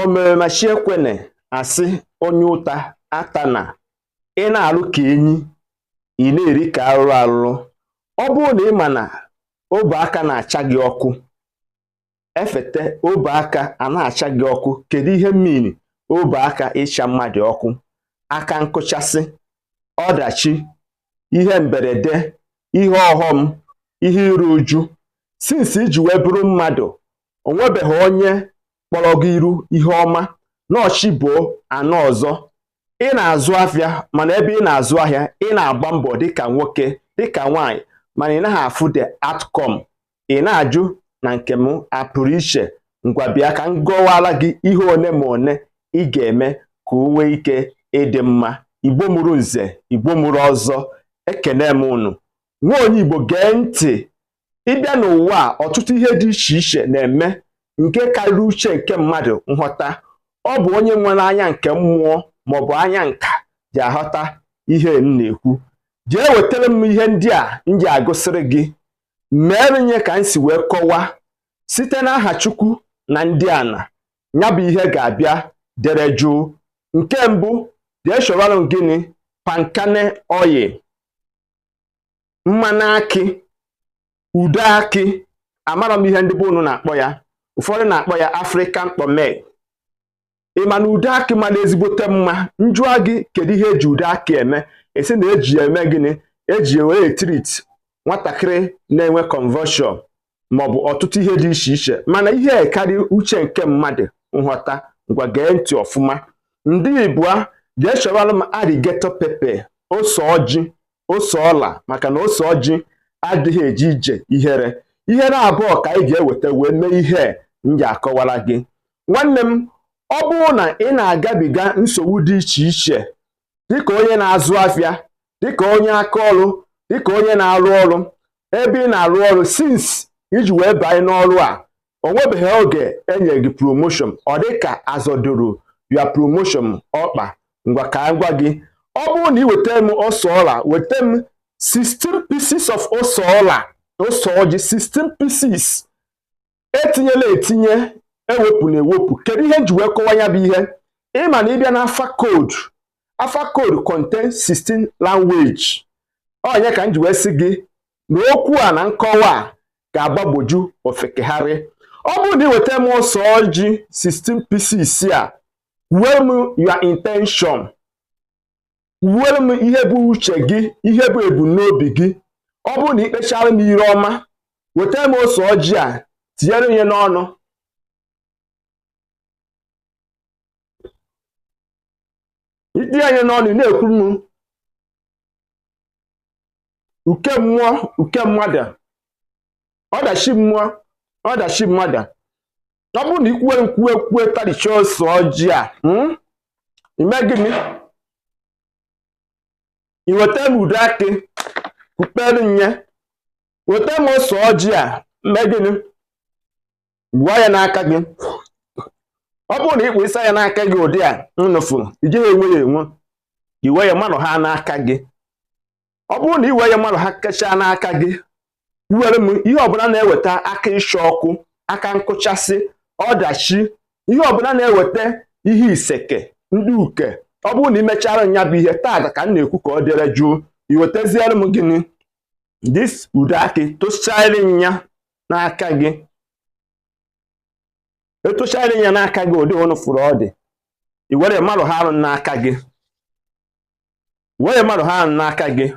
Omeremachi ekwene asị onye ụta atana. Ị na-arụ ka enyi, ị na-eri ka arụrụ arụrụ. Ọ bụrụ na ị ma na obe aka na-acha gị ọkụ, efete obe aka a na-acha gị ọkụ, kedu ihe mmiri obe aka ịcha mmadụ ọkụ? Aka nkụchasị, ọdachi, ihe mberede, ihe ọghọm, ihe iru uju. Since iji wee bụrụ mmadụ, o nwebeghị onye kpọrọ gị iru ihe ọma nọọchi boo anọ ọzọ. Ị na-azụ afịa, mana ebe ị na-azụ ahịa, ị na-agba mbọ dịka nwoke, dịka nwaanyị, mana ị naghị afụ the outcome. Ị na-ajụ na nke m apụrụ iche. Ngwa, bịa ka m gọwara gị ihe one ma one ị ga-eme ka o nwee ike ịdị mma. Igbo mụrụ nze, Igbo mụrụ ọzọ, ekene m unu. Nwa onye Igbo, gee ntị. Ịbịa n'ụwa a, ọtụtụ ihe dị iche iche na-eme nke karịrị uche nke mmadụ nghọta. Ọ bụ onye nwere anya nke mmụọ maọbụ anya nka ji aghọta ihe m na-ekwu. Jee wetara m ihe ndị a m ji agụsịrị gị, mere nye ka m si wee kọwaa site n'aha Chukwu na ndị ana ya bụ ihe ga-abịa dere jụụ. Nke mbụ, jee chọwara m gịnị? Palm kernel oil, mmanụ akị, ude akị. Amara m ihe ndị be unu na-akpọ ya. Ụfọdụ na-akpọ ya African pomade. Ị ma na ude akị mara ezigbote mma? Njụa gị, kedu ihe eji ude akị eme? Esi na eji ya eme gịnị? Eji ya were treat nwatakịrị na-enwe convulsion maọbụ ọtụtụ ihe dị iche iche, mana ihe karị uche nke mmadụ nghọta. Ngwa, gee ntị ọfụma. Ndị ibua, jee chọwara m alligator pepper, ose ọjị, ose ọla, maka na ose ọjị adịghị eje ije ihere. Ihere abụọ ka anyị ga-eweta wee mee ihe m ji akọwara gị. Nwanne m, ọ bụrụ na ị na-agabiga nsogbu dị iche iche, dịka onye na-azụ afịa, dịka onye aka ọrụ, dịka onye na-arụ ọrụ, ebe ị na-arụ ọrụ, since iji wee banye n'ọrụ a, o nwebeghị oge enye gị promotion, ọ dịka azọdoro ya promotion ọkpa. Ngwa, ka m gwa gị, ọ bụrụ na ị weta m ose ọla, weta m 16 pieces of ose ọla, ose ọjị, 16 pieces, etinyela etinye, ewepụ na ewepụ. Kedu ihe nji wee kọwa ya bụ ihe? Ịma na ịbịa n'afa code, afa code contain 16 language. Onye ka m ji wee sị gị na okwu a na nkọwa a ga-agbagboju ofekegharị. Ọ bụrụ na ị weta m ose ọjị 16 pieces a, kwuere m your intention, kwuere m ihe bụ uche gị, ihe bụ ebumnobi gị. Ọ bụrụ na ị kpechara m ire ọma, weta m ose ọjị a, tinyere ihe n'ọnụ, itinye anya n'ọnụ, ị na-ekwu m uke mmụọ, uke mmadụ, ọdachi mmụọ, ọdachi mmadụ. Ọ bụrụ na ikwuwe nkwuwe kwuwe taricha ose ọjị a, ime gịnị? I weta m ude akị, kpukpere nye, weta m ose ọjị a, mee gịnị? Gbuo ya n'aka gị. Ọ bụrụ na ịkpụ ịsa ya n'aka gị ụdị a nnụfụ, ijeghị enwe ya enwe, iwe ya mmanụ ha n'aka gị. Ọ bụrụ na iwe ya mmanụ ha kechaa n'aka gị, were m ihe ọbụla na-eweta aka ịsha ọkụ, aka nkụchasị, ọdachi, ihe ọbụla na-eweta ihe iseke ndị uke. Ọ bụrụ na ị mechara nya bụ ihe taata ka m na-ekwu ka ọ dịrị jụụ, i wetaziere m gịnị? This ude akị, tụchara ya n'aka gị. Etụchara ya n'aka gị ụdị ụnụ fụrụ ọ dị, i were mmadụ ha arụ n'aka gị, were mmadụ ha arụ n'aka gị.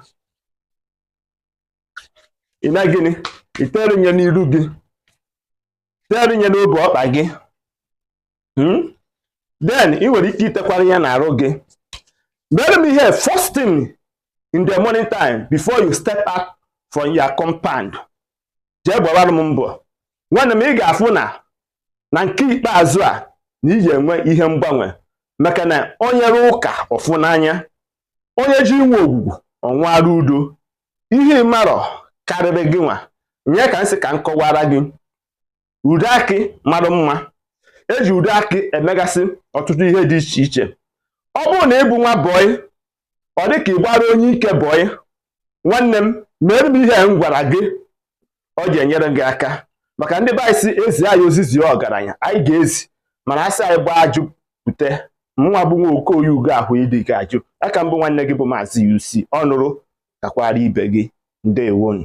Ime gịnị? Itere nye n'iru gị, tere nye n'obi ọkpa gị. Then ị nwere ike itekwara ya n'arụ gị. Mere m ihe first thing in the morning time before you step out from your compound. Jee gbawara m mbọ. Nwanne m, ị ga-afụ na na nke ikpeazụ a na ị ga-enwe ihe mgbanwe, maka na onye rụ ụka ọfụ n'anya, onye ji inwe ogwugwu ọnwara udo. Ihe ịmarọ karịrị gị nwa nye ka nsị ka m kọwara gị. Ude akị mara mma, eji ude akị emegasị ọtụtụ ihe dị iche iche. Ọ bụrụ na ị bụ nwa bọyị, ọ dị ka ị gbara onye ike bọyị, nwanne m, mere m ihe m gwara gị, ọ ga-enyere gị aka. Maka ndị be anyị si ezi anyị ozizi ọgaranya anyị ga-ezi. Mana asị anyị gbaa ajụ pụte mụnwa bụ nwa Okoye Ugo ahụ ịdị ga ajụ aka mbụ. Nwanne gị bụ Maazị UC. Ọ nụrụ kakwara ibe gị. Ndewonu.